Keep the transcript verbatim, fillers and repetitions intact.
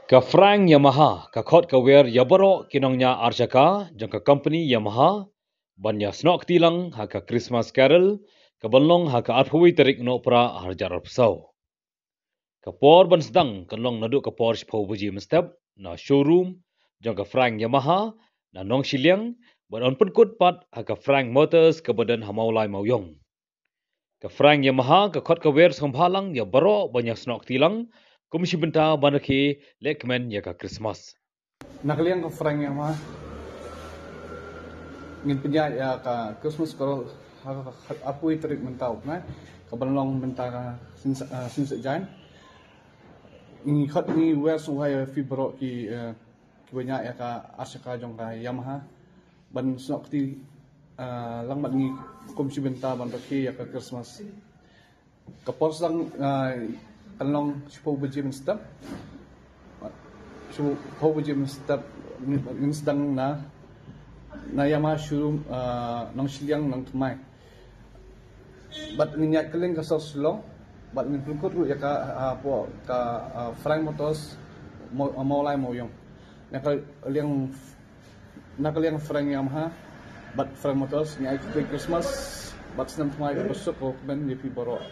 Ka Frank Yamaha ka khot ka wer ïa baroh ki nongñiah ar shaka jong ka company Yamaha ban ïa snoh kti lang ha ka Christmas Carol ka ban long ha ka arphew tarik Nohprah arhajar arphew saw. Ka por ban sdang kan long naduh ka por shiphew baje mynstep na showroom jong ka Frank Yamaha na Nongshiliang, bad yn pynkut pat ha ka Frank Motors kaba don ha Mawlai Mawiong. Ka Frank Yamaha ka khot ka wer sngewbha lang ïa baroh ban ïa snoh kti lang kum shi bynta ban rakhe lehkmen ïa ka Christmas. Na ka liang ka Frank Yamaha ngin pynïaid ïa ka Christmas Carol ha ka arphew tarik mynta u bnai ka ban long mynta ka Sing Sa-, ah, Sing Saitjaiñ. Ngi khot ngi wer sngewbha ïa phi baroh ki, eh, kiba ñiah ïa ka ar shaka jong ka Yamaha ban snoh kti, ah, lang bad ngi kum shi bynta ban rakhe ïa ka Christmas. Ka por sdang, ah, kan long shiphew baje mynstep. Shiphew baje mynstep ngin, ngin sdang na, na Yamaha showroom, ah, Nongshiliang Nongthymmai. Bad ngin ïaid kylleng ka sor Shillong bad ngin pynkut ruh ïa ka, ah, hapoh ka, ah, Frank Motors Maw-, ah, Mawlai Mawiong. Na ka liang, na ka liang Frank Yamaha bad Frank Motors, ngi ai khublei Christmas bad snem thymmai kaba suk kaba kmen ïa phi baroh.